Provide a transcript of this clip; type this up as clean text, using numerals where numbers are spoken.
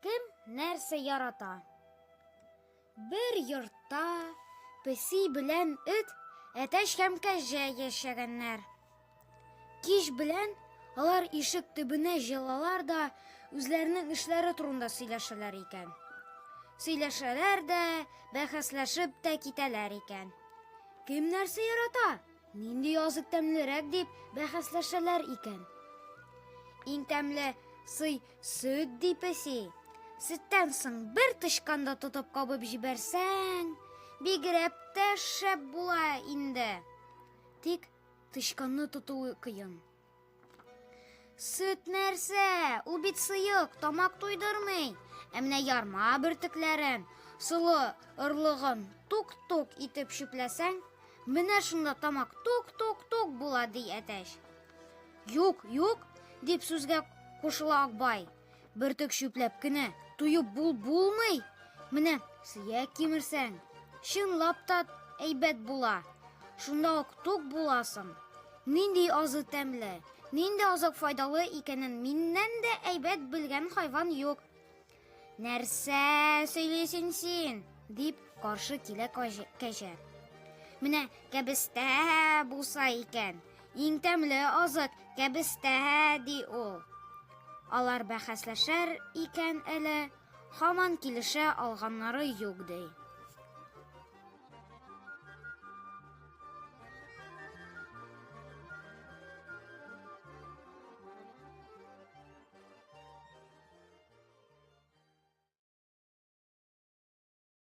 Кем нәрсә ярата? Бер йортта песи белән эт, әтәч һәм кәҗә яшәгәннәр. Кич белән алар ишек төбенә җыелалар да үзләренең эшләре турында сөйләшәләр икән. Сөйләшәләр дә, бәхәсләшеп тә китәләр икән. Кем нәрсә ярата? Нинди азык тәмлерәк дип бәхәсләшәләр икән. Иң тәмле сый сөт ди песи. Сөттән соң бер тычкан да тотып кабып җибәрсәң, бигрәк тә шәп була инде. Тик тычканны тотуы кыен. Сөт нәрсә? Ул бит сыек, тамак туйдырмый. Ә менә ярма бөртекләрен, солы орлыгын тук-тук итеп чүпләсәң, менә шунда тамак тук-тук-тук була, ди әтәч. Юк, юк, дип сүзгә кушыла Акбай. Бөртек чүпләп кенә туеп бул булмый. Менә сөяк кимерсәң, чынлап та әйбәт була. Шунда ук тук буласың. Нинди азы тәмле, нинди азык файдалы икәнен миннән дә әйбәт белгән хайван юк. Нәрсә сөйлисең син? дип каршы килә кәҗә. Менә кәбестә булса икән, иң тәмле азык кәбестә, ди ул. Алар бәхәсләшәр икән әле, һаман килешә алганнары юк, ди.